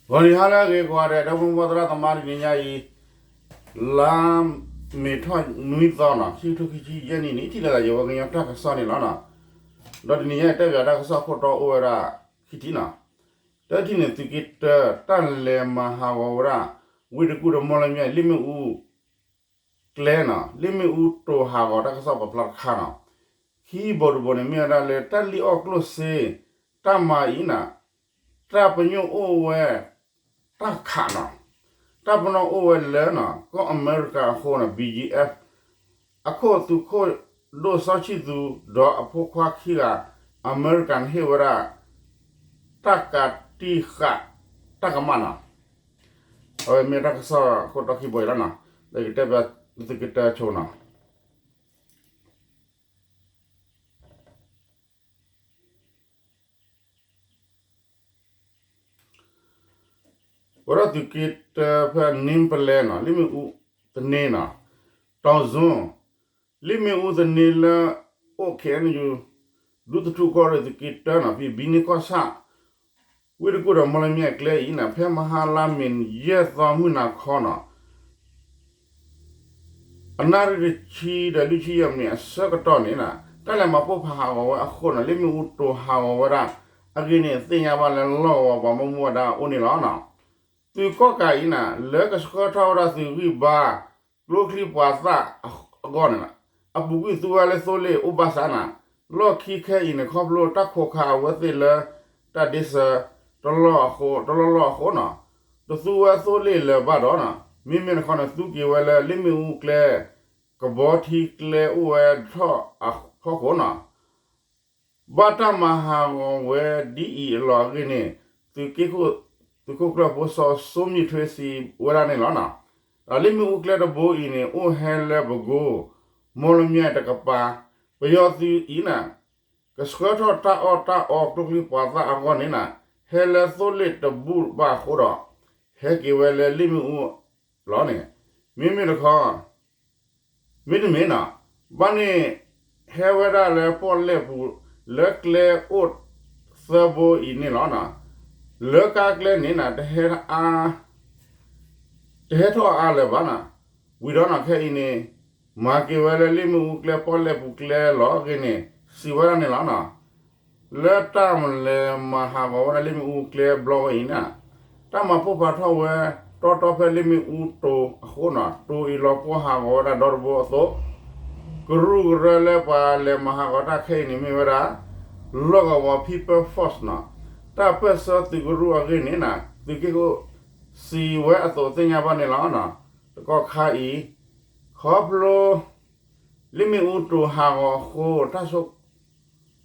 ဂီၤနံၤဟါလၢအဂ့ၤကိးဂၤဒဲး ဒီပုၢ်ဝဲၢ်သရၣ်သမါ တနံၤညါအံၤ လါမ့ၤထီၣ်နွံသီနီၤ ခံကထိခံဆံယဲၢ်နံၣ်န့ၣ် ထံၣ်လိာ်သးယဝဲကညီတၢ်ကစီၣ်န့ၣ်လီၤနီၤ. ဒီးတနံၤညါအံၤ တဲပၠးတၢ်ကစီၣ်ခိၣ်တီအိၣ်ဝဲဒၣ် ခံထံၣ်နီၤ. တထံၣ်န့ၣ် သုးက့တၢ တၢ်လဲၤမၤဟးဂီၤဝဲဒၣ် ဝ့ၢ်တကူၣ်ဒီးမီၣ်လမၠဲၣ် လ့ၣ်မ့ၣ်အူ ကျဲနီၤ လ့ၣ်မ့ၣ်အူတိၤဟးဂီၤတၢ်ကစီၣ်ပာ်ဖျါတခါနီၤ. ခံဘိတဘိန့ၣ် မ့ၢ်ဝဲဒၣ်လၢတၢ်လံၣ်အီၣ်ကျိၣ်စ့ တၢ်မၤအံၤနီၤ တၢ်ပညိၣ်အိၣ်ဝဲ တၢ်ခးနီၤ တၢ်ပနီၣ်အိၣ်ဝဲလၢနီၤ ကီၢ်အမဲရကၤအဃိန့ၣ် ဘံၣ်ယံၣ်အ့ၣ် အခိၣ်သုးခိၣ်ဒိၣ်စီၤဆံၣ်သူ ဒီးအဖိခွါခံဂၤ အမဲရကၤန့ၣ်ဟ့ၣ်ဝဲဒၣ် တၢ်ကးတံၢ်ဃာ်တၢ်ကမၣ်နီၤ. အဝဲမ့ၢ်တၢ်ကစီၣ်ခိၣ်တီခံဘိအံၤလီၤနီၤ. ဒီးကတဲပၠးသုးက့တၢဆိနီၤ. ဝဲဒၣ်သုးက့တၢဖဲနံပလဲနီၤ လ့ၣ်မ့ၣ်အူသန့နီၤ တီၤစု လ့ၣ်မ့ၣ်အူသန့လၢအိၣ် ခ့ၣ်အဲၣ်ယူၣ် ဒူသထူၣ်ကီၢ်ရ့ၣ်သုးက့တၢနီၤ ဖဲဘံန့ၢ်ကီၢ်ဆၣ် ဝ့ၢ်တကူၣ်ဒီးမီၣ်လမၠဲၣ်ကျဲအံၤန့ၣ် ဖဲမဟါလါမ့ၤယဲၢ်သီမုၢ်နၤခီနီၤ အနၣ်ရံၣ်တဆံဒီးလွံၢ်ဆံယဲၢ်မံးနံးအဆၢကတီၢ်န့ၣ် တၢ်လဲၤမၤပိၢ်ဖးဟးဂီၤဝဲအဃိန့ၣ် လ့ၣ်မ့ၣ်အူတိၤဟးဂီၤဝဲဒၣ်အဂ့ၢ်န့ၣ် သ့ၣ်ညါဘၣ်လၢလီၢ်ကဝီၤပှၤမုၢ်မုၢ်ဝဲဒၣ်အိၣ်န့ၣ်လီၤ. သုးကီၣ်ကးအံၤန့ၣ် လၢကဆှၢထီၣ်ဝဲဒၣ်သုးဂံၢ်ဘါ ကျိချံမျိာ်သၣ်အဂီၢ်န့ၣ် အပူၤကွံာ်သူဝဲလၢသိလ့ၣ်အိၣ်ဘၣ်ဆၣ်န့ၣ် လီၢ်ခံခဲအံၤန့ၣ် ခီဖျိတၢ်ခိးခးအဝဲသ့ၣ်လၢ တၢ်ဒ့စၢၤတလီၢ်အဃိ တလီၢ်လီၢ်အဃိန့ၣ် တသူဝဲသိလ့ၣ်လၢၤဘၣ်ဒီး မ့မ့ၢ်တခီန့ၣ် သူက့ၤဝဲလၢလ့ၣ်မ့ၣ်အူကျဲ ကဘီထံကျဲအိၣ်ဝဲထီၣ်အဖီခိၣ်န့ၣ် ဘၣ်တၢ်မၤဟးဂီၤဝဲဒ်အံၤအလီၢ်အဂ့ၢ်န့ၣ် သုးက့ခိၣ် သုးခိၣ်ကျၢၢ်ဖိစီၤစိမၠံးထွ့စံးဝဲဒၣ်န့ၣ်လီၤ. ဒီးလ့ၣ်မ့ၣ်အူကျဲတဘိအံၤန့ၣ် အိၣ်ဟဲလၢပကိ မီၣ်လမၠဲၣ်တကပၤ ပယီၤသုးအံၤန့ၣ် ကဆှၢထီၣ်တၢ်အီၣ်တၢ်အီကျိချံမျိာ်သၣ်အဂီၢ်န့ၣ် ဟဲလၢသိလ့ၣ်တဘူၣ်ဘၣ်အဃိဒီး ဟဲက့ၤဝဲလၢလ့ၣ်မ့ၣ်အူလီၤန့ၣ် မ့မ့ၢ်တခီ မ့တမ့ၢ်န့ၣ် ဘၣ်န့ၣ် ဟဲဝဲဒၣ်လၢပီၣ်လဲၣ်ပူၤ လၢကျဲအိၣ်သၢဘိအံၤန့ၣ်လီၤ. လၢကါကျဲန့ၣ်န့ၣ် တဟဲထီၣ်အါလၢၤဘၣ်န့ၣ် ဝံၤဒီးန့ၣ် ခဲအံၤန့ၣ် မၤက့ၤဝဲလၢလ့ၣ်မ့ၣ်အူကျဲ ပီၣ်လဲၣ်ပူၤကျဲလီၤအဂ့ၢ်န့ၣ် စံးဝဲဒၣ်န့ၣ်လီၤ. လၢတၢ်လဲၤမၤဟးဂီၤဝဲဒၣ်လ့ၣ်မ့ၣ်အူကျဲဘျီဝဲအံၤန့ၣ် တၢ်မၤပိၢ်ဖးထီၣ်ဝဲ တီတီဖဲလ့ၣ်မ့ၣ်အူတိၤအဃိန့ၣ် တိၤအံၤလီၤပှီၢ်ဟးဂီၤဝဲဒၣ်ဒီတဘိအသိး ကရူၢ်ကရၢလၢပှၤလဲၤမၤဟးဂီၤတၢ်ခဲအံၤန့ၣ်မ့ၢ်ဝဲဒၣ် လီၢ်ကဝီၤ People Force န့ၣ် တၢ်ပၢၢ်ဆၢသုးကရူၢ်အဂ့ၢ်န့ၣ် သုးက့ခိၣ်စံးဝဲအသိးသ့ၣ်ညါဘၣ်န့ၣ်လီၤ. တကီၢ်ခါအံၤ ခီဖျိ လ့ၣ်မ့ၣ်အူတိၤဟးဂီၤအဃိ တၢ်ဆိ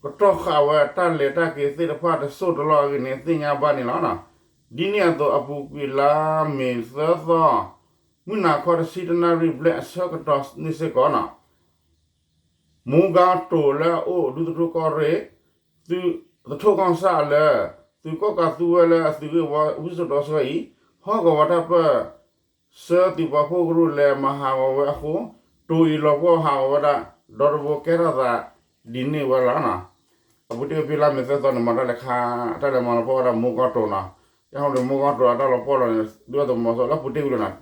ကတီၢ်ဃာ်ဝဲတၢ်လဲၤတၢ်က့ၤသ့ၣ်တဖၣ်တစိၢ်တလီၢ်အဂ့ၢ်န့ၣ် သ့ၣ်ညါဘၣ်န့ၣ်လီၤ. ဒ်န့ၣ်အသိးအပူၤကွံာ်လါမ့ၤသၢသီ မုၢ်နၤခီတဆံတနၣ်ရံၣ်ဘျဲၣ်အဆၢကတီၢ်န့ၣ်စ့ၢ်ကီးန့ၣ် မူကီတိၤလၢအအိၣ်ဒူသထူကီၢ်ရ့ၣ် သုးသထူကီၢ်ဆၣ်လၢ သုးကီၣ်ကးသူဝဲလၢအသုးဂ့ၢ်ဝီဝံစိာ်တီဆှၢအံၤ ဟီၣ်ကဝီၤတၢ်ပၢၢ် ဆှၢသုးပာ်ဖှိၣ်ကရူၢ်လဲၤမၤဟးဂီၤဝဲအဃိ တိၤအံၤလီၤပှီၢ်ဟးဂီၤဝဲဒၣ် ဒီတဘိကဲထီၣ်သးဒ်န့ၣ်ဝဲလီၤ. အပူၤတ့ၢ်ဖဲလါမ့ၤသၢသီန့ၣ် မၤတၢ်လဲၤခါ တၢ်လဲၤမၤလီၤပှီၢ်ဝဲဒၣ်မူကီတိၤနီၤ. ယဟီဒီးမူကီတိၤအတၢ်လီၤပှီၢ်လီၤန့ၣ် ဒုၣ်ဒါသုးမီၤစိရိၤလၢပူၤတ့ၢ်ဝံၤလီၤနီၤ.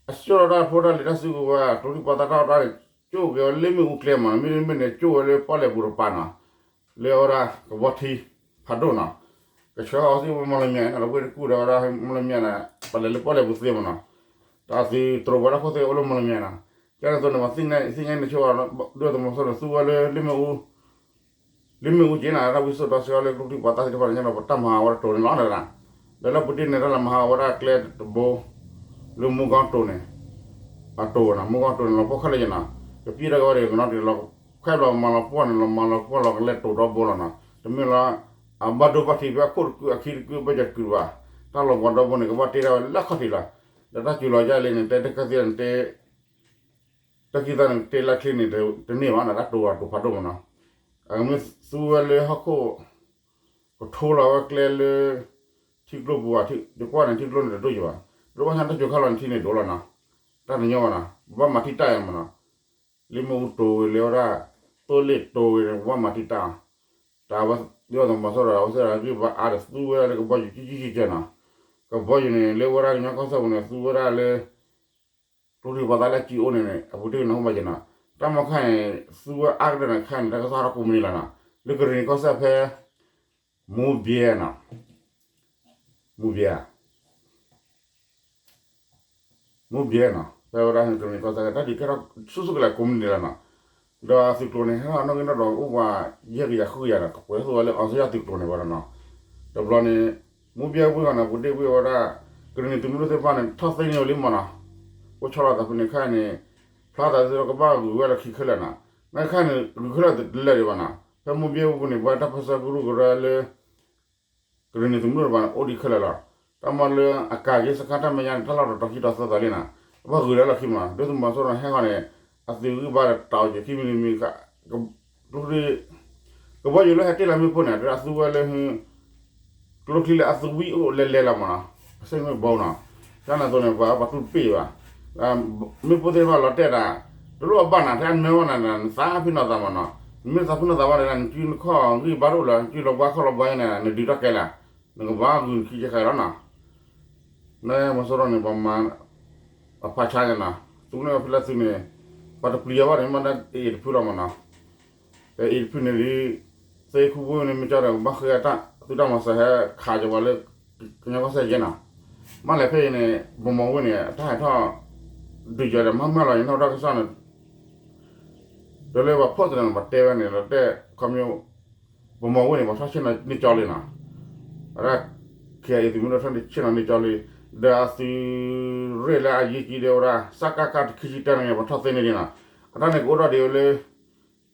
အစိၣ်ထီၣ်တၢ်ဖိတၢ်လံၤတၢ်စုကဝဲၤ ကျိချံပှၤသၣ်တၢ်အီၣ်တၢ်န့ၣ် ကၠိၣ်က့ၤဝဲလၢမ့ၣ်အူကျဲမးနီၤ. မ့တမ့ၢ်န့ၣ် ကၠိၣ်ဝဲလၢပီၣ်လဲၣ်ပူၤတပၤနီၤ. လၢအဝဲဒၣ်ကဘီထံဖးဒိၣ်နီၤ. ကဆှၢဃီၤစ့ၢ်ဝဲမီၣ်လမၠဲၣ်နီၤ လၢဝ့ၢ်တကူၣ်ဒီးဝဲဒၣ်မီၣ်လမၠဲၣ်န့ၣ် ပလဲၤလၢပီၣ်လဲၣ်ပူၤသ့မးနီၤ. တၢ်သုးတြိာ်ဝဲဒၣ်ခိၣ်သ့ၣ်အိၣ်လၢမီၣ်လမၠဲၣ်နီၤ. ကဲန့ၣ်အသိးန့ၣ် ပှၤသ့ၣ်ညါန့ၣ်ဆိဝဲ ဒုၣ်ဒါသုးမီၤစိရိၤန့ၣ် သူဝဲလၢလ့ၣ်မ့ၣ်အူ လ့ၣ်မ့ၣ်အူက့ၤန့ၣ် တၢ်ဝံစိာ်တီဆှၢလၢကျိချံပှၤသၣ်သ့ၣ်တဖၣ်န့ၣ် ညါဒီးပတၢ်မၤဟးဂီၤဝဲဒၣ်တိၤန့ၣ်လီၤ. ဒီးလၢပူၤတ့ၢ်န့ၣ် တၢ်လဲၤမၤဟးဂီၤဝဲဒၣ်ကျဲတဘိ လၢမူကီတိၤန့ၣ် အတိၤနီၤ မူကီတိၤန့ၣ် လီၤပှီၢ်ခဲလၢာ်ယဲနီၤ. ကပံၣ်တၢ်ကဝဲဒၣ်ကနီၤတံၢ်လီၤ ခဲဘျီမၤလီၤပှီၢ်န့ၣ် လီၤမၤလီၤပှီၢ်လီၤကလဲၤတိၤဒီဘိလီၤနီၤ. တမ့ၢ်လီၤ အဘၣ်ဒိဘၣ်ထံးဖဲအခိၣ်တကုအခံတကုဘၣ်ယကုဘၣ် တၢ်လီၤပှီၢ်ဒီဘိန့ၣ် ကဘၣ်တ့ထီၣ်ဝဲလၢခီၣ်ထံးလီၤ. ဒီးတၢ်စူၤလီၤယါလံန့ၣ် တဲတၢ်ကသ့ၣ်န့ၣ်တဲ တၢ်ခံသၣ်န့ၣ် တ့လၢချ့န့ၣ် တန့ၢ်ဘၣ်နီၤ တၢ်တိၤတိၤဖးဒိၣ်မးနီၤ. အမ့ၢ်သူဝဲလၢဟီၣ်ခိၣ် ကထိလီၤဝဲကျဲလၢ ထံကျိပူၤဘၣ် ယကွၢ်န့ၣ် ထံကျိန့ၣ်တဒိၣ်ယံၤဘၣ်. တဘၣ်ဆၣ်တၢ်စူၤခါလီၤန့ၣ် ထံန့ၣ်ဒိၣ်လီၤနီၤ. တၢ်တညီဘၣ်နီၤ ပဘၣ်မၤထံၣ်တၢ်အံၤမးနီၤ. လ့ၣ်မ့ၣ်အူတိၤဝဲလၢဝဲဒၣ် သိလ့ၣ်တိၤဝဲန့ၣ် ပဘၣ်မၤထံၣ်တၢ်အီၤ တၢ်ဝဲ ဒုၣ်ဒါသုးမီၤစိရိၤ အဝဲသ့ၣ်ဂံၢ်ဘါအါဒီးသူဝဲဒၣ်လၢကဘီယူၤကၠံကၠံကၠံကၠံနီၤ. ကဘီယူၤန့ၣ် လၢဝဲဒၣ်ကညီကီၢ်စဲၣ်ပူၤန့ၣ် သူဝဲဒၣ်လၢ ကျိချံပှၤသးလၢကၠံအိၣ်န့ၣ်န့ၣ် အပူၤတ့ၢ်န့ၣ်ဟိမးက့ၤနီၤ. တၢ်မီခါန့ၣ် သူဝဲအါကတၢၢ်န့ၣ် ခါန့ၣ် တၢ်ကစီၣ်ဟးထီၣ်ကိးမုၢ်နံၤလီၤနီၤ. လၢကရ့ၣ်နံၤကီၢ်စဲၣ်ဖဲ မူဘဲနီၤ, မူဘဲ မူဘဲနီၤ ဖဲဝဲဒၣ်ကရ့ၣ်နံၤကီၢ်စဲၣ် တၢ်ဒုးကဲထီၣ်ဆူၣ်ဆူၣ်ကလဲာ်ကိးမုၢ်နံၤလီၤနီၤ. ဒီးသုးကျိၤန့ၣ် ဟဲထီၣ်နီၣ်ဂံၢ်နီၣ်ဒွးအိၣ်ပှၤယဲၢ်ကယၤဃုကယၤဒီး ကပှဲၤသူၣ်ဝဲလၢအီစထြ့လယါသုးကျိၤန့ၣ်ဝဲဒၣ်နီၤ. တဘျီန့ၣ် မူဘဲဝ့ၢ်ဂီၢ်န့ၣ် ပူၤတ့ၢ်ဝ့ၢ်ဝဲဒၣ် ကရ့ၣ်နံၤသုးမုၢ်ဒိၣ်သ့ၣ်တဖၣ်န့ၣ် ထီၣ်သ့န့ၢ်ဝဲလံမးနီၤ. အိၣ်ဆီလီၤသးဖဲန့ၣ်ခါန့ၣ် ဖျါသးသ့ဒီးကဘၣ်ဂုၤဝဲလီၢ်ခံခဲလၢာ်နီၤ. နာ်ခါန့ၣ် ဂုၤခဲလၢာ်တလၢာ်ဒံးဘၣ်နီၤ. ဖဲမူဘဲဝ့ၢ်ပူၤန့ၣ် ပှၤတၢ်ပၢၢ်ဆၢကရူၢ်ကရၢလၢ ကရ့ၣ်နံၤသုးမုၢ်ဒိၣ်တဖၣ်န့ၣ် အိၣ်ဒံးခဲလၢာ်လီၤ. တၢ်မၤလၢအကၤက့ၤစခါတၢ်မဲာ်ညါန့ၣ် တၢ်လီၢ်တတီၤခံတီၤသၢတီၤလံနီၤ. အဘၣ်ဂုၤလၢလီၢ်ခံမးနီၤ. ဒုၣ်ဒါသုးမီၤစိရိၤဟဲဃီန့ၣ် အသုးဂံၢ်ဘါဒီးတၢ်အီၣ်က့ၤခံမံၤတမံၤ ကဘီယူၤလၢဟဲတ့ၢ်လီၤမ့ၣ်ပိၢ်န့ၣ် အသုဝဲလၢ ကျိချံလၢအသုဝံအိၣ်လဲၤလဲၤလီၤမးနီၤ. အစ့ၣ်မ့ၣ်ဘီနီၤ. တၢ်န့ၣ်အသိးန့ၣ် ပှၤပှၤတူၢ်တပ့ၢ်ဘၣ်. မ့ၣ်ပိၢ်သ့ၣ်တဖၣ်လီၤတဲာ်ဒၣ် တလိၣ်အဘၣ်နၤ ထဲအနၢဝဲနၤ နသးဖံးနီၢ်သးမးနီၤ. နမ့ၢ်သးဖံးနီၢ်သးဘၣ်န့ၣ် နစုနခီၣ်ဂံၢ်ဘါတအိၣ်လၢၤ နစုလီၤဘှါခီၣ်လီၤဘှါန့ၣ် နဒုးတၢ်ကဲလၢ် နကဘၣ်ဂုာ်နခံကဲဃဲလီၤနီၤ. နမီၤစိရိၤန့ၣ် ပှၤမၤ ပှၤဖးဆါန့ၣ်နီၤ သူန့ၢ်ဝဲဖဲလဲၣ်သုန့ၣ် ပှၤတပျံၤအီၤဘၣ်န့ၣ် မ့ၢ်ဒၣ်အ့ၣ်တဖုလီၤမးနီၤ. ပအ့ၣ်တဖုန့ၣ်ဒ် သ့ၣ်ခူပူၤန့ၣ် မ့ၢ်ကၠီဒီး ဘၣ်ဃ့အတၢ်သုတၢ်မၤစၢၤဟဲခးက့ၤပှၤလၢ ကညီကီၢ်စဲၣ်ယဲနီၤ. မ့ၢ်လဲၤဖဲအံၤန့ၣ် ဗန်းမော်ဝ့ၢ်န့ၣ် အတၢ်ဟဲထီၣ် ဒုးယၤဒီး မ့ၢ်မ့ၢ်လီၤ ယနီၣ်တၢ်ကစီၣ်န့ၣ် ဒီးလၢပှၤဖီၣ်တရံးန့ၣ် ပှၤတဲဝဲန့ၣ် လီၤတဲာ်ခီမ့ၢ် ဗန်းမော်ဝ့ၢ်န့ၣ် ပှၤထီၣ်ဆ့ၣ်နီၤန့ၢ်ကၠီလံနီၤ. အဝဲဒၣ် ခ့အံၤသုးမုၢ်ဒိၣ်ထီၣ်ဆ့ၣ်နီၤန့ၢ်ကၠီလံ. ဒီးအသုးရ့ၣ်လၢအယံၤကံဒီးဝဲဒၣ် စကခတဆံတၢန့ၣ် ပှၤထီၣ်သ့န့ၢ်ဒံးနီၤ. အတၢ်န့ၣ်ကအိၣ်ထီၣ်ဒံးဝဲလၢ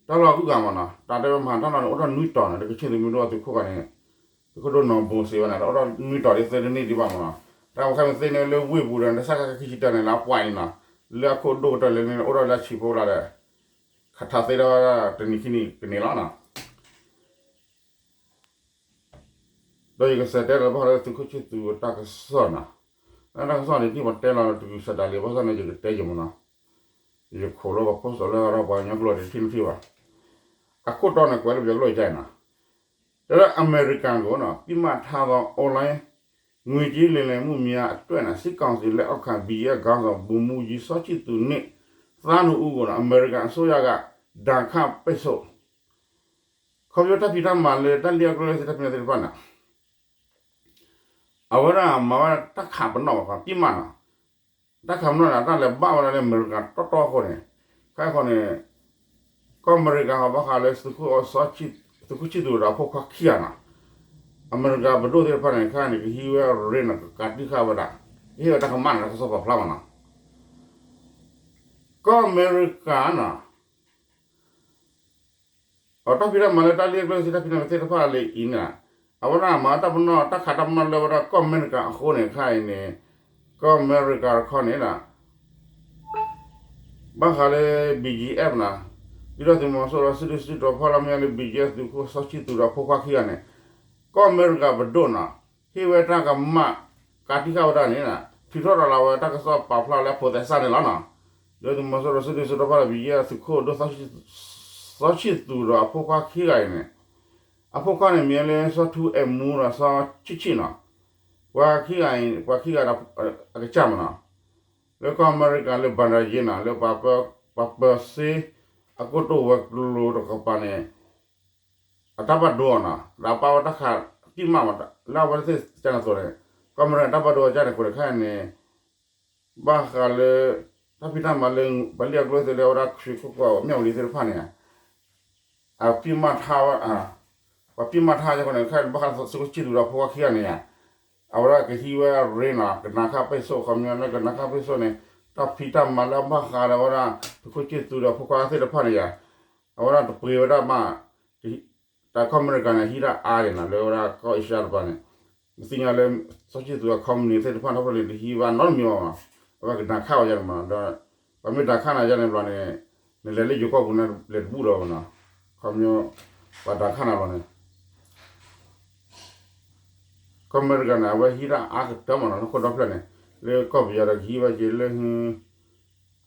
တၢ်လီၢ်အဂုၤအဂၤမးနီၤ. တၢ်တဲဝဲမဟါတၢ်လီၢ်န့ၣ် အိၣ်ထီၣ်နွံတီၤန့ၣ် လၢကခ့ၣ်သုးမုၢ်ဒိၣ်အသုးခိၣ်ဂၤန့ၣ် သုးခိၣ်ဒိၣ်နီၢ်ဘိစံးဝဲန့ၣ် အိၣ်ထီၣ်နွံတီၤဒ်သ့တန့ၢ်ဒံးဘၣ်မးနီၤ. တၢ်ပှၤခဲမ့ၢ်သ့န့ၢ်ဝဲလၢဝ့ၢ်ပူၤဒီး စကခခံဆံတၢန့ၣ် လၢအပှဲၤန့ၣ်နီၤ. လၢအခိၣ်ဒိၣ်ကတၢၢ်လၢန့ၣ် အိၣ်ထီၣ်လၢအဆံးဖိလီၤဒီး ခးထါသ့ဒီးတနံၤခံနံၤကန့ၢ်လီၤနီၤ. ဒီးယကစးတဲလီၤဘၣ်ဃးလၢသုးခိၣ်ဆံၣ်သူးတၢ်ကစီၣ်နီၤ. တၢ်ကစီၣ်န့ၣ် တံၢ်ပှၤတဲလီၤတဂုၤစးဒၣ်လံ ဘၣ်ဆၣ်န့ၣ် ယကတဲယမးနီၤ. ယခိးလၢပှၤဖီၣ်စီလၢအဒီးပှၤကညီကျိာ်တထံၣ်နထံၣ်ဘၣ်. အခိၣ်တီန့ၣ် ကွဲးလၢပယီၤကျိာ်အံၤနီၤ. တဲလၢအမဲရကၤကီးနီၤ ပစ်မှတ်ထားသော onlineငွေကြေးလိမ်လည်မှုများအတွက် စစ်ကောင်စီလက်အောက်ခံ ဘီအက်ဖ် ခေါင်းဆောင် ဗိုလ်မှူးကြီး စောချစ်သူနှင့် သားနှစ်ဦးကို အမေရိကန်အစိုးရက ဒဏ်ခတ်ပိတ်ဆို့ ခီဖျိတၢ်ဖံးတၢ်မၤလၢတၢ်လံၣ်အကျိၤလၢသ့ၣ်တၢ်ဖံးတၢ်မၤသ့ၣ်တဖၣ်န့ၣ် အဝဲဒၣ်မၤဝဲတၢ်ခးပနီၣ်ဘၣ် ပစ်မှတ်နီၤ. တၢ်ခးပနီၣ်န့ၣ် တၢ်လဲၤဘၣ်ဝဲဒၣ်လၢအမဲရကၤတီတီအဃိန့ၣ် ခဲအံၤဃီန့ၣ် ကီၢ်အမဲရကၤဟီဘၣ်ဃးလၢ သုးခိၣ်ဆံၣ်သူးဒီးအဖိခွါခံဂၤနီၤ. အမဲရကၤပဒိၣ်သ့ၣ်တဖၣ်န့ၣ် ခဲအံၤန့ၣ် ကဟံးဝဲအရ့နီၤ ကကးတံၢ်ဃာ်ဝဲဒၣ် ကဟ့ၣ်ဝဲတၢ်ကမၣ်န့ၣ် တၢ်ကစီၣ်ပာ်ဖျါမးနီၤ. ကီၢ်အမဲရကၤနီၤ အတၢ်ဖံးတၢ်မၤလၢတၢ်လံၣ်အကျိၤလၢသ့ၣ်တၢ်ဖံးတၢ်မၤသ့ၣ်တဖၣ်လၢအံၤန့ၣ် အဝဲဒၣ်မၤတၢ်ပနီၣ် တၢ်ခးတၢ်ပနီၣ်လၢဝဲဒၣ်ကီၢ်အမဲရကၤအဃိန့ၣ် ခဲအံၤန့ၣ် ကီၢ်အမဲရကၤတခီန့ၣ် ဘၣ်ဃးလၢ ဘီအက်ဖ် နီၤ ဒုၣ်ဒါသုးမီၤစိရိၤစုဒုၣ်စုတီၤဖီၣ်လီၤမ့ၢ်လၢ ဘီအက်ဖ် သုးခိၣ်စီဆှံသူဒီးဖိခွါခံဂၤန့ၣ် ကီၢ်အမဲရကၤပဒိၣ်နီၤ ဟ့ၣ်ဝဲတၢ်ကမၣ် ကးတံၢ်ဃာ်ဝဲဒၣ်န့ၣ် ထုးထီၣ်ရၤလီၤဝဲတၢ်ကစီၣ်ပာ်ဖျါလၢအဖိးသဲစးန့ၣ်လီၤနီၤ. ဒုၣ်ဒါသုးမီၤစိရိၤစုဒုၣ်စုတီၤဖီၣ်လီၤ ဘီအက်ဖ် သုးခိၣ်ဒိၣ် စီဆှံသူဒီးအဖိခွါခံဂၤအံၤန့ၣ် အဖိခွါန့ၣ်မံၤလၢစီၤထူအဲၣ်မူဒီးစီၤဆံၣ်ဆံၣ်နီၤ ပှၤခံဂၤအံၤ ပှၤခံဂၤဒီးအကစၢ်မးနီၤ လၢကီၢ်အမဲရကၤလၢ ဘၣ်ဒၣ်ယ့နီၤ လၢပှၤပၢၤစ့ အကိတိာ်ဝဲၤကျိၤတကပၤန့ၣ် အတၢ်ဘၣ်ဒိအီၤနီၤ ဒီးပာ်ဝဲတၢ်ခးတံၢ်မး လၢအဝဲသ့ၣ်ကန့ၣ်အသိးန့ၣ် ကီၢ်အမဲရကၤတၢ်ဘၣ်ဒိအီၤကန့ၣ်အဃိန့ၣ် ခဲအံၤန့ၣ် ဘၣ်ဃးလၢ တၢ်ဖံးတၢ်မၤလၢ ပှၤလံၣ်အကျိၤသ့ၣ်လၢအဝဲဒၣ် ရွှေကုက္ကို မျှဝတီသ့ၣ်တဖၣ်န့ၣ် အပစ်မှတ်ထားဝဲ ပှၤ ပစ်မှတ်ထား အဃိန့ၣ် ခဲအံၤဘၣ်ဃးသုးခိၣ်ဆံၣ်သူဒီးဖိခွါခံဂၤန့ၣ် အဝဲဒၣ်ကဟံးဝဲအရ့နီၤ ကနၤခၣ်ပိတ်ဆို့ ခီပညီလၢကနၤခၣ်ပိတ်ဆို့န့ၣ် တၢ်ဖံးတၢ်မၤလၢအဘၣ်ဃးဒီးဝဲဒၣ် သုးခိၣ်ဆံၣ်သူဒီးဖိခွါသ့ၣ်တဖၣ်န့ၣ်ယါ အဝဲဒၣ်တပှ့ၤဝဲဒၣ်မး တၢ်ကီၢ်အမဲရကၤန့ၣ် ဟံးဒၣ်အါန့ၣ်နီၤ လၢဝဲဒၣ်ကီၢ်အ့ရှါတပၤန့ၣ် ပသ့ၣ်ညါလၢ စီဆှံသူအ company သ့ၣ်တဖၣ်ထီၣ်ဖျိလံ တဟံးဘၣ်နီတမံၤဘၣ်မး အဝဲကဒၣ်ခၣ်ဝဲယါန့ၣ်မး ဒီး ပှၤမ့ၢ်ဒၣ်ခၣ်နၤယါန့ၣ်ဘျီန့ၣ် နလဲၤလၢယိၤကီၢ်ပူၤန့ၣ် လဲၤတဘူၣ်လီၤမးနီၤ ခီပညီ ပှၤဒၣ်ခၣ်နၤဘျီန့ၣ် ကီၢ်အမဲရကၤန့ၣ် အဝဲဟံးဒၣ်အါကတၢၢ်မးနီၤ လၢခိၣ်ဒီဖျၢၣ်န့ၣ် လၢကီၢ်ပယီၤဒီးကဟံးဝဲက့ၤလၢ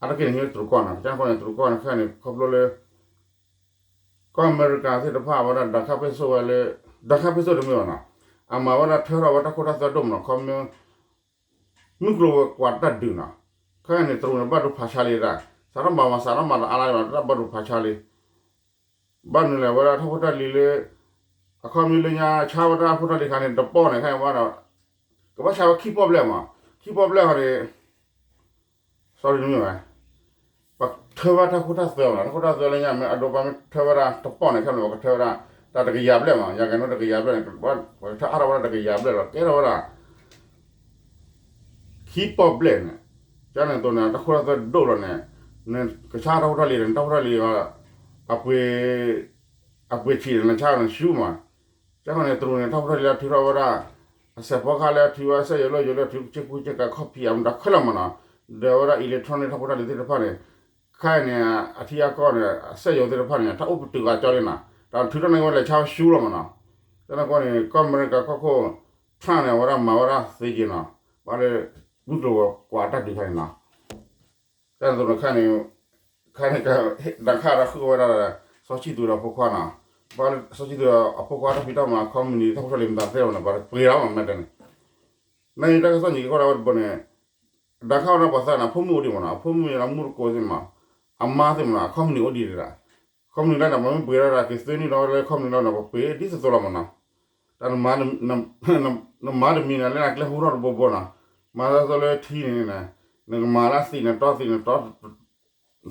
အါတက့ၢ်န့ၣ် ဟံးလၢတရူးကီၢ်နီၤ ကန့ၣ်အဃိန့ၣ် တရူးကီၢ်န့ၣ် ခဲအံၤန့ၣ် ခီဖျိလၢ ကီၢ်အမဲရကၤသ့ၣ်တဖၣ် အဝဲဒၣ်ဒၣ်ခၣ်ပိတ်ဆို့ဝဲလၢ ဒၣ်ခၣ်ပိတ်ဆို့တမ့ၢ်ဘၣ်နီၤ အမၤဝဲဒၣ်ထၢထီၣ်ဝဲတၢ်ခိတၢ်သွဲဒိၣ်မးနီၤ ခီပညီ မုၢ်ကျိၤဝဲၤကွာ်တၢ်ဒုးနီၤ, ခဲအံၤန့ၣ် တရူးန့ၣ် ဘၣ်ဒိဖးဆါလံဒၣ်, စးထီၣ်မၤမၤ စးထီၣ်မၤတအါလါလံဘၣ် တၢ်ဘၣ်ဒိဖးဆါလံ. ဘၣ်နုၤလဲၣ် ဝဲဒၣ်တၢ်ဖိတၢ်လံၤလၢ အခီပညီလၢညါ ဆါဝဲတၢ်ဖိတၢ်လံၤခါန့ၣ် တပီၢ်န့ၣ် ခဲအံၤဝဲဒီး ကဘၣ်ဆါဝဲခံပီၢ်ဘျဲၣ်မး, ခံပီၢ်ဘျဲၣ်ဟီန့ၣ် sorry တမ့ၢ်ဝဲ ပထၢဝဲတၢ်ခိတၢ်သွဲမးနီၤ, တၢ်ခိတၢ်သွဲလၢညါ မ့ၢ်အဒိပှၤမ့ၢ်ထၢဝဲဒၣ်တပီၢ်န့ၣ် ခဲအံၤပကထၢဝဲဒၣ် တၢ်တကယၤဘျဲၣ်မး, ယၤကဲန့ၣ်တကယၤဘျဲၣ်န့ၣ် ပကထၢအါထီၣ်ဝဲဒၣ်တကယၤဘျဲၣ်လီၤ, ကဲထီၣ်ဝဲဒၣ် ခံပီၢ်ဘျဲၣ်န့ၣ်, ကန့ၣ်အသိးန့ၣ် တၢ်ခိတၢ်သွဲဒိၣ်လီၤန့ၣ်, နကဆါတၢ်ဖိတၢ်လံၤန့ၣ် တၢ်ဖိတၢ်လံၤ အပှ့ၤ အပှ့ၤဆံးန့ၣ် နဆါန့ၣ်ဆူမး, ကန့ၣ်တရူးန့ၣ် တၢ်ဖိတၢ်လံၤလၢထုးထီၣ်ဝဲဒၣ် အစဲးဖီခါလၢထုးဝဲစက်ရုံလၢယိၤလၢထုးစ့ကူစ့ကၤ copy အမတၤခဲလၢာ်မးနီၤ, ဒီးဝဲဒၣ် electronic တၢ်ဖိတၢ်လံၤသ့ၣ်တဖၣ်န့ၣ်, ခဲအံၤန့ၣ် အထံအကီၢ်န့ၣ် အစက်ရုံသ့ၣ်တဖၣ်န့ၣ် တၢ်အိၣ်ပတုာ်အါကၠီလံနီၤ, တၢ်ထုးထီၣ်န့ၢ်ဝဲလဲၤဆါဝဲဆူလီၤမးနီၤ, ကန့ၣ်အဃိန့ၣ် ကီၢ်အမဲရကၤကီၢ်ခိၣ် Trump န့ၣ် အဝဲဒၣ်မၤဝဲဒၣ်သ့က့ၤနီၤ, ဘၣ်လၢ မုၢ်ကျိၤဝဲၤကွာ်တၢ်ဒုးခါန့ၣ်နီၤ, ကန့ၣ်အသိးန့ၣ် ခဲအံၤ ဒၣ်ခါဒီးဃုဝဲဒၣ် စီၤဆံၣ်သူးဒီးအဖိခွါနီၤ, ဘၣ်လၢစီၤဆံၣ်သူးဒီးအဖိခွါတၢ်ဖံးတၢ်မၤ company တၢ်ဖိတၢ်လံၤမတၤသ့ၣ်မးန့ၣ် ပှၤတပှ့ၤလီၤမး မ့ၢ်တဲန့ၣ်, နအံၤတၢ်ကစီၣ်န့ၣ် ကဲထီၣ်ဝဲတဘိန့ၣ် ဒၣ်ခါဝဲဒၣ်ပှၤသၢန့ၣ် အဖိမုၣ်အိၣ်ဒံးမးနီၤ, အဖိမုၣ်န့ၣ်ဒီးမူတကိးသ့ၣ်မး, အမါသ့ၣ်မးနီၤ, အ company အိၣ်ဒံးဒၣ်, company လၢန့ၣ် ပှၤမ့ၢ်ပှ့ၤထီၣ်ဒၣ်က့ၤ သွဲနံၣ်ဒီးလၢ company လီၤန့ၣ် ပှၤပှ့ၤဒ်သိးသိးလီၤမးနီၤ, တၢ် နမၤတမံၤန့ၣ် လၢနကျဲဟူထီၣ်တဘိဘိနီၤ, မၤတၢ်သိးလၢထံန့ၣ်န့ၣ်, နကမၤလၢသံးန့ၣ် တီသံးန့ၣ် တီ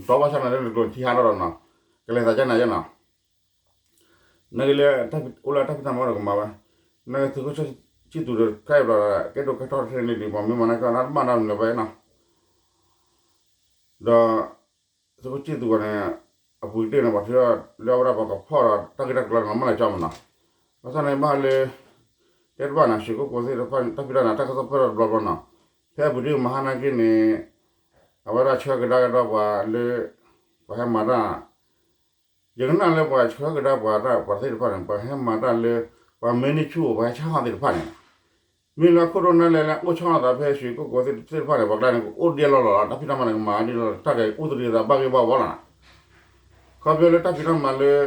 ဘၣ်ဆၣ်န့ၣ်လၢနကျိၤထံဟးထီၣ်ဒီးနီၤ, ကလဲၤသးကန့ၣ်ယဲနီၤ နကလဲၤ အိၣ်လၢတၢ်ဖံးတၢ်မၤဒီးကမၤဝဲ, နသုးခိၣ်ဆံၣ်သူးဒီးခဲအံၤဘျီ ကဲဒိးကဲထီၣ်ထဲန့ၣ်ဒံး ပှၤမ့ၢ်မၤန့ၣ်ကီး တၢ်တဘၣ်နီတမံၤလၢၤဘၣ်နီၤ, ဒီး သုးခိၣ်ဆံၣ်သူးန့ၣ် အပူၤတ့ၢ်န့ၣ် ပှၤထုးထီၣ်လၢအဝဲဒၣ်ပှၤကဖီၣ်ဒီး တၢ်ဂ့ၢ်တၢ်ကျိၤန့ၣ် မၤလၢကၠီမးနီၤ, ဘၣ်ဆၣ်န့ၣ်ဘၣ်လၢ တဲတဘၣ်န့ၣ် ရွှေကုက္ကိုသ့ၣ်တဖၣ်န့ၣ် တၢ်ဖံးတၢ်မၤ တၢ်ကစီၣ်ပၢၢ်ထီၣ်တဘျီဘျီနီၤ, ဖဲအပူၤတ့ၢ်မဟါနာ်က့န့ၣ် အဝဲဒၣ်ဆှၢကဒါကဒီးပှၤလၢ ပှၤဟဲမၤတၢ် ယကနၣ်လၢပှၤဆှၢကဒါပှၤတၢ် ပှၤသ့ၣ်တဖၣ်န့ၣ် ပှၤဟဲမၤတၢ်လၢ ပှၤမ့ၢ်န့ၢ်ဆူၣ် ပှၤဟဲဆါဟီၣ်သ့ၣ်တဖၣ်န့ၣ်, မ့ၢ်လၢခိၣ်ဒိၣ်နၢ်လဲလၢအိၣ်ဆီလီၤသးဖဲရွှေကုက္ကိုသ့ၣ်တဖၣ်န့ၣ် ပှၤကျါန့ၣ် ကအိၣ်ဒဲလီၤလီၤလီၤ တၢ်ဖံးတၢ်မၤန့ၣ် ကမၤဒ်လီၤ တၢ်ကအိၣ်သဒံးသးဘၣ်ဂ့ၢ်ဘၣ်ဝီလီၤနီၤ, ခီဖျိလၢတၢ်ဖံးတၢ်မၤလၢ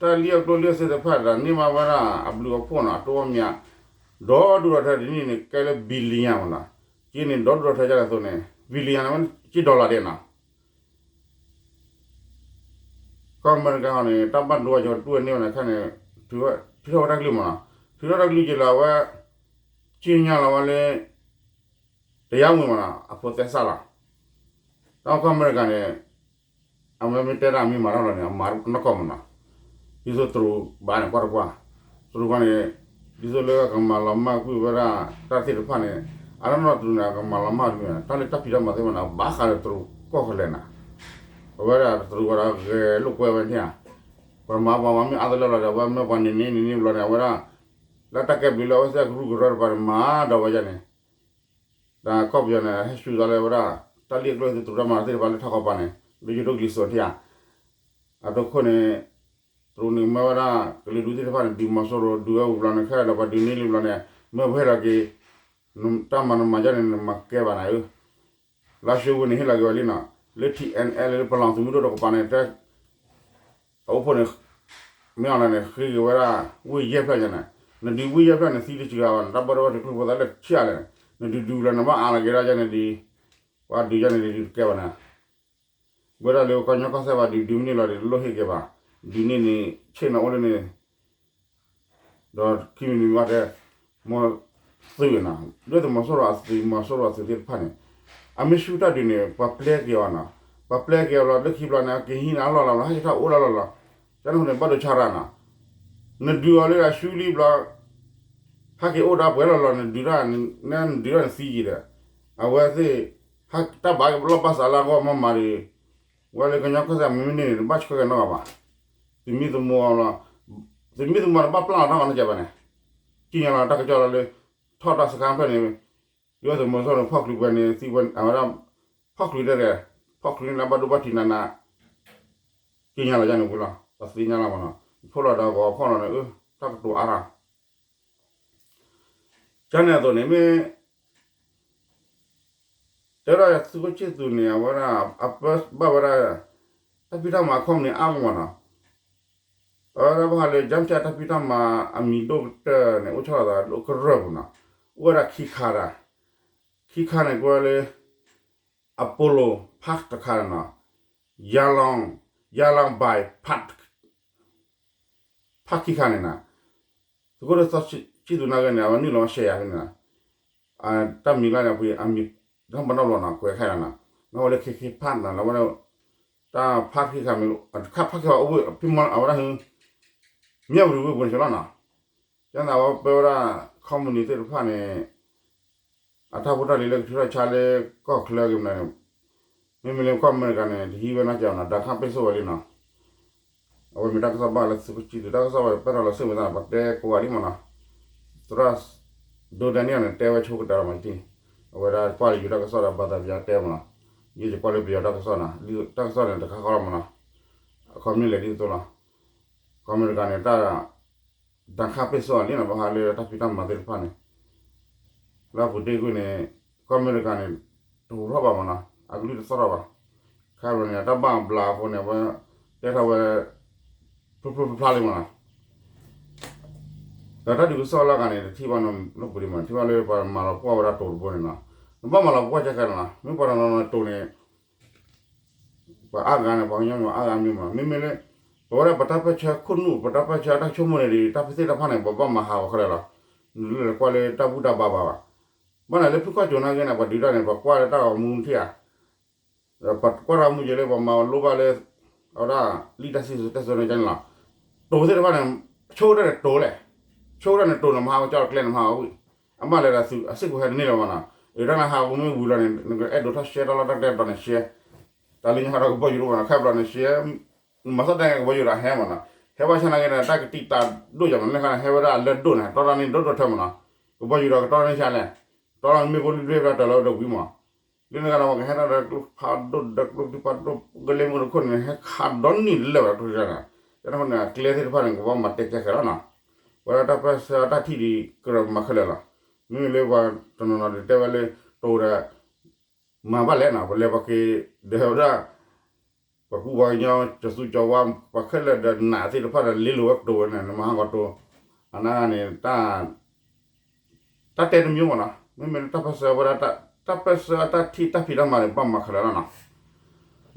တၢ်လံၣ်အကျိၣ်လံၣ်အစ့သ့ၣ်တဖၣ်ဒီး န့ၢ်မးဝဲဒၣ်အဘျုးအဖှိၣ်နီၤ အတိအီၣ်မး ဒီဒူၣ်ဒီထၢဒ်န့ၣ်န့ၣ် ကဲလၢ billion မးနီၤ, က့န့ၣ် ဒီဒူၣ်ဒီထၢဒ်န့ၣ်အသိးန့ၣ် billion န့ၣ် က့ dollar ဒဲးနီၤ ကီၢ်အမဲရကၤဟီန့ၣ် တၢ်ဘၣ်ဒိအကီၤတူၢ်ဝဲန့ၢ်ဝဲန့ၣ် ခဲန့ၣ် ထုးထီၣ်ဝဲတၢ်ကလုၢ်မးနီၤ, ထုးထီၣ်တၢ်ကလုၢ်က့ၤလီၤ အဝဲ က့ညါလီၤဝဲလၢ တရားဝင်မးနီၤ အဖိသဲစးလီၤ, တၢ်ကီၢ်အမဲရကၤန့ၣ် အဝဲမ့ၢ်တဲဒၣ်မ့ၢ်မၤထီၣ်လီၤန့ၣ် အမၤနီၢ်ကီၢ်မးနီၤ, ဒ်သိးတရူးဘၣ်န့ၣ် ကွၢ်တကွၢ်, တရူးဘၣ်န့ၣ် ဒ်သိးလၢအကမၤလီၤမၢ်ကွံာ်ဝဲဒၣ် တၢ်သ့ၣ်တဖၣ်န့ၣ် အနီၢ်နီၢ်တရူးန့ၣ် အကမၤလီၤမၢ်တမံၤ တၢ်လၢတၢ်ဖံးတၢ်မၤသ့ၣ်တဖၣ်န့ၣ် ဘၣ်ဃးဒီးတရူးကီၢ်ကလဲာ်နီၤ, အဝဲဒၣ်တရူးဝဲဒၣ်ဂဲၤလိာ်ကွဲဝဲန့ၣ်ဧါ, ပှၤမၤပှၤမၤမ့ၢ်အါတလၢလီၤဒီး အဝဲမ့ၢ်ပှၤန့ၣ်န့ၢ်န့ၢ်န့ၢ်ဘျီန့ၣ် အဝဲဒၣ် လၢတၢ်ကဲဘျုးလၢအဝဲသ့ၣ်ကရူၢ်ကရၢတပၤန့ၣ် မၤဒီးဝဲဒၣ်န့ၣ် တၢ်ကီၢ်ပယီၤန့ၣ် ဟဲဆူၣ်သးလၢဝဲဒၣ် တၢ်လံၣ်အကျိၣ်သ့ၣ်တရူးတၢ်မၤသ့ၣ်တဖၣ်လၢထးခီပၤန့ၣ် လၢယိၤဒိၣ်ကလံၤစိးထံဧါ, အဒိခိၣ်န့ၣ် တရူးန့ၣ်မၢဝဲဒၣ် ကလုာ်ဒူၣ်သ့ၣ်တဖၣ်န့ၣ် ဒုးမီၤစိရိၤ ဒုးဝဲဝံၤဘျီန့ၣ် ခဲဒီးပှၤဒုးန့ၢ်လံဘျီန့ၣ် မၢပှဲၤထီၣ်က့ၤ တၢ်မၤနမၤယါန့ၣ် နမၤကဲဘၣ်နၤဧၢ, လါၡိဝ့ၢ်န့ၣ် ဟ့ၣ်လီၤက့ၤဝဲလံနီၤ လၢ ထံၣ်အဲၣ်အဲၣ် လၢပလီၢ်သုးမုၢ်ဒိၣ်တကပၤန့ၣ် တဲ အအိၣ်ဖှိၣ်န့ၣ် မ့ၢ်အီၤလၢန့ၣ် ဃ့က့ၤဝဲဒၣ် ဝ့ၢ်ယဲၢ်ဖျၢၣ်ယဲန့ၣ်, နဒုးဝ့ၢ်ယဲၢ်ဖျၢၣ်န့ၣ် သံတစှၤဘၣ်န့ၣ် တၢ်ဘၣ်ဒိဘၣ်ထံးကျိၣ်ဖိသးလၢထံၣ်ဧါလဲၣ်န့ၣ်, နဒုးဒုးလီၤ နဘၣ်အါလီၤက့ၤဒၣ်ယဲန့ၣ်ဒုး, ပှၤဒုးယဲန့ၣ်ဒုးတကဲဘၣ်န့ၣ်, ဝဲဒၣ်လၢကညီကီၢ်စဲၣ်ဘၣ်ဒုးဒုးမ့ၢ်န့ၢ်လီၤဒီး လိၣ်ဟ့ၣ်က့ၤဘၣ်, ဒုးန့ၢ်န့ၣ် ဆ့ၣ်နီၤအိၣ်လၢန့ၣ် ဒီးခံမံၤတမံၤဘၣ်တဲ မီၤသုးနီၤ, ဒုၣ်ဒါသုးမီၤစိရိၤအသုး မီၤစိရိၤအသုးသ့ၣ်တဖၣ်န့ၣ်, အမ့ၢ်ဆူၣ်တၢ်ဒုးန့ၣ် ပှၤပျဲက့ၤအီၤနီၤ, ပှၤပျဲက့ၤအီၤလီၤ လၢခံဘျီန့ၣ် အက့ၤဟံးန့ၢ်အလီၢ်လီၤ ဟဲက့ၤထီၣ်အိၣ်လီၤလီၤလီၤ, ကန့ၣ်အဃိန့ၣ် ဘၣ်ဒိဆါရၣ်နီၤ, နဒုးအီၤလၢအဆူလံဘျီ ဟဲက့ၤအိၣ်ဒီးပှဲၤလီၤလီၤ နဒုးတၢ် နဒုးတၢ်နသံက့ၤဒီး, အဝဲသ့ၣ် တၢ်ဘၣ်ကဘျီဘၣ်စးလၢအဂီၢ်မၤမၤဒီး ဝဲလၢကညီကီၢ်စဲၣ်မ့မ့ၢ်န့ၣ် တဘၣ်ဆှၢက့ၤနီတဂၤဘၣ်, သုးမံသမိးလီၤ, သုးမံသမိးတဘၣ်ပျၢ်လီၤတၢ်ဂီၤန့ၣ်ကဲဘၣ်န့ၣ်, ကံၣ်ညါလီၤတၢ်ကစီၣ်လီၤလၢ ထီၣ်တၢ်စခါဖျၢၣ်န့ၣ်, ဒုၣ်ဒါသုးမီၤစိရိၤန့ၣ် ဖီၣ်ချုးပှဲၤန့ၣ် သံဝဲအဝဲဒၣ်, ဖီၣ်ချုးတဲဒဲး, ဖီၣ်ချုးန့ၣ်လၢဘၣ်ဒိဘၣ်ထံးနးနး, ကံၣ်ညါလီၤယဲန့ၣ်ဝံၤလီၤ ပသ့ၣ်ညါလီၤမးနီၤ, ဖီၣ်လီၤဒီးဂီၤဖီၣ်လီၤန့ၣ် တၢ်ကတိၤအါရၣ် ကန့ၣ်အသိးန့ၣ်မ့ၢ် တဲဒၣ်သုးခိၣ်ဆ့ၣ်သူးန့ၣ် အဝဲဒၣ် အပၢဘၣ်ဝဲဒၣ် တၢ်ဖံးတၢ်မၤအ company အါမးနီၤ, အဝဲဒၣ်ဘၣ်ဃးလၢ ကၠၢ်ဖၠၣ်တၢ်ဖံးတၢ်မၤအမံၤဒိၣ်ကတၢၢ်န့ၣ် အိၣ်ဆီလီၤသးဒိၣ်ကရၢၢ်ပူၤနီၤ, အိၣ်ဝဲဒၣ်ခံခါဒၣ်, ခံ ခံခါန့ၣ်ကွဲးလၢ Apollo Park တခါန့ၣ်နီၤ, Yalong, Yalong Bay Park, Park ခံခါန့ၣ်နီၤ, သုးခိၣ်ဒိၣ်စီၤဆံၣ်သူၤနၢ်ဂ့ၤန့ၣ် အဝဲနုာ်လီၤဝဲရှဲယၤဖဲန့ၣ်နီၤ, တၢ်မံၤလၢန့ၣ် အမံၤ တၢ်ပနီၣ်ဘျီနီၤ ကွဲးခဲလၢာ်နီၤ, မ့ၢ်ဝဲလၢ ခဲခဲ Park နီၤ လၢဝဲ တၢ် park ခံခါမ့ၢ် တခါ park ခံခါအိၣ်ဝဲ ဖံမီ အဝဲဒၣ်ဟူ မၠၣ်ဝတံၤဝ့ၢ်ပူၤန့ၣ်လီၤနီၤ, ကန့ၣ်အဝဲပၢဝဲဒၣ် ခီမနံၤသ့ၣ်တဖၣ်န့ၣ် အတၢ်ဖိတၢ်လံၤလၢကထုးထီၣ်ဆါလၢကီၢ်ချၢက့ၤမနုၤန့ၣ်, မ့မ့ၢ်လၢကီၢ်အမဲရကၤန့ၣ် တဟံးဝဲနီတစဲးနီၤ, ဒဏ်ခတ်ပိတ်ဆို့ဝဲလံနီၤ, အဝဲမ့ၢ်တၢ်ကစီၣ်ဘၣ်လၢသုးခိၣ်ဆံၣ်သူၤ တၢ်ကစီၣ်ဝဲပၢထီၣ်လီၤစ့ၣ်မသးနီၤ, ပတဲကိးဂၤလံမနီၤ, သရၣ် ဒိဒဲန့ၣ်န့ၣ် တဲဝဲဆိကတၢၢ်လီၤမးတထံၣ်, အဝဲဒၣ်ကွၢ်လၢယိၤတၢ်ကစီၣ်ဒီး ဘၣ်သးပယီၤတဲမနီၤ, ယဲယကွၢ်လၢပယီၤတၢ်ကစီၣ်နီၤ, တၢ်ကစီၣ်န့ၣ် တခါဃီလီၤမနီၤ, အခီပညီလဲၤဒ်သိးလီၤ, ကီၢ်အမဲရကၤန့ၣ် တၢ် ဒဏ်ခတ်ပိတ်ဆို့အီၤလံနီၤ, ဘၣ်ဃးလၢတၢ်ဖံးတၢ်မၤသ့ၣ်တဖၣ်န့ၣ်, လၢအပူၤတ့ၢ်ကွံာ်န့ၣ် ကီၢ်အမဲရကၤန့ၣ် တဟူးထီၣ်ဘၣ်မနီၤ, အကလုၢ်တသီၣ်ထီၣ်ဘၣ်, ခဲအံၤန့ၣ် တၢ်ဘၣ်ဘျးအဃိန့ၣ် အဝဲ တဲထီၣ်ဝဲ ဖျိဖျိဖျါဖျါလံမနီၤ, ဒီးတၢ်ဒုးကစီၣ်လၢအဂၤန့ၣ် တထံၣ်ဘၣ်နီတပူၤဒံးမနီၤ, ထံၣ်ဘၣ်လၢပှၤမၤလီၤပှီၢ်ဝဲဒၣ်တိၤတဘိန့ၣ်နီၤ, နဘၣ်မၤလီၤပှီၢ်ကဲခဲလၢာ်နီၤ, မ့ၢ်ပှၤတနီၤနီၤတိၤန့ၣ် ပှၤအါဂၤန့ၣ် ပှၤကညီမ့ၢ်အါဂၤမ့ၢ်မနီၤ, မ့မ့ၢ်လၢ ပဝဲဒၣ်ပတၢ်ပၢၢ်ဆၢခိၣ်နူာ် ပတၢ်ပၢၢ်ဆၢတၢ်ဆိကမိၣ်န့ၣ်ဒီး တၢ်ဖံးသ့ၣ်တဖၣ်န့ၣ် ပဘၣ်မၤဟးဂီၤခဲလၢာ်လီၤ, နလၢကွၢ်လၢတၢ်ဘူၣ်တၢ်ဘါဘၣ်ဘၣ်, ဘၣ်န့ၣ်လၢဖုခီၣ်ကၠိၤနာ်က့န့ၣ် ပှၤဒုးတၢ်န့ၣ် ပှၤကွၢ်လၢတၢ်ဂီၤမူထံၣ်ဧါ ပှၤကွၢ်တၢ်မူယဲလၢပှၤမၤလိဘၣ်လၢ အဝဲဒၣ် လံာ်တၢ်စံၣ်စိၤတဲစိၤန့ၣ်ကန့ၣ်လီၤ, တိၤသ့ၣ်တဖၣ်န့ၣ် ဆိကတၢၢ်န့ၣ်တိၤလဲၣ်, ဆိကတၢၢ်န့ၣ်တိၤန့ၣ် မၤဟးဂီၤကၠီတကျဲန့ၣ်မၤဟးဂီၤဝံၤ, အမ့ၢ်လဲၤဒီးသုးအစ့ၢ်ကီးဟဲတန့ၢ်လၢၤဘၣ်နီၤ, အတၢ်နဟးဂီၤမ့ၢ်ဝံၤလီၤန့ၣ် နကအဲၣ်ဒိးထီၣ်ရှဲတၢ်လီၢ်တၢ်ကျဲတဘျီန့ၣ်ရှဲ, တၢ်လၢညါဒီးကဘီယူၤတအိၣ်ဘၣ်နီၤ, ခဲဘျီန့ၣ်ရှဲ မၤသီၣ်တဲကဘီယူၤဒီးဟဲမနီၤ, ဟဲဘၣ်ဆၣ်နာ်က့ဒီး တၢ်ကတံာ်တာ်ဒိၣ်ယၤမနီၤ, လၢခါန့ၣ် ဟဲဝဲဒၣ်အလၢၢ်ဒိၣ်န့ၣ် တီတၢ်န့ၣ်ဒိၣ်ဒိၣ်ထၢမနီၤ, ကဘီယူၤဒီးကတီၢ်န့ၢ်ဆါလဲၣ်, တီတၢ်မ့ၢ်ဖိလွံၢ်ဘျဲၣ်တၢ်လၢဝဲဒီးဝံၤမး, လၢန့ၣ်ကဒီး ပှၤကဟဲထီၣ်ဒီးကျိဖးဒိၣ်ဒီးကျိဒုးဖးဒိၣ် ကလ့မုၢ်တခိၣ်န့ၣ် ဟဲခးဒီနံၣ်လၢာ်ဝဲဒၣ်ကျိတၢ်န့ၣ်, တၢ်န့ၣ်အဃိန့ၣ် အကျဲသ့ၣ်တဖၣ်န့ၣ် ကဘၣ်မၤတဲကဲခဲလီၤနီၤ, ပဝဲဒၣ်တၢ်ပၢၢ်ဆၢတၢ်ထံၣ်ဒံး ကြၢးမၤခဲလၢာ်လီၤ, မ့မ့ၢ်လၢပှၤတနီၤနီၤဒုးတဲဝဲလၢ တိၤဒီး မၤဘၣ်လဲၣ်နီၤ, ပလဲၤပှၤက့ၤ ဒီးဝဲဒၣ် ပှၤကူပှၤကညီ ကၠီၤသူကၠီၤဝါ ပှၤခဲလၢာ်ဒီးနးသ့ၣ်တဖၣ်ဒီး လ့လိာ်ဝဲကတိၤဝဲန့ၣ် နမၤဟးဂီၤတိၤ, အနာ်န့ၣ် တၢ်တဲတမံၤမနီၤ, မ့မ့ၢ်လၢတၢ်ပၢၢ်ဆၢဝဲဒၣ် တၢ်ပၢၢ်ဆၢအတၢ်ထံၣ်တၢ်ဖံးတၢ်မၤန့ၣ် ဘၣ်မၤခဲလၢာ်လီၤနီ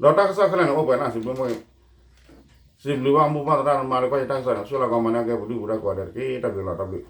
ၤ, ဒီးတၢ်ကစီၣ်ခဲလၢာ်န့ၣ် အိၣ်ပှဲၤနီၤ, စံးဘျုးဘၣ်မိၢ်ပၢ်သရၣ်သမါလၢကွၢ်ယတၢ်ကစီၣ်န့ၣ် ဆိၣ်လၢကီမၤန့ၢ်က့ၤပဒုၣ်ပဒါကိးဂၤဒဲးတက့ၢ်, တၢ်ဘျုးလီၤ တၢ်ဘျုး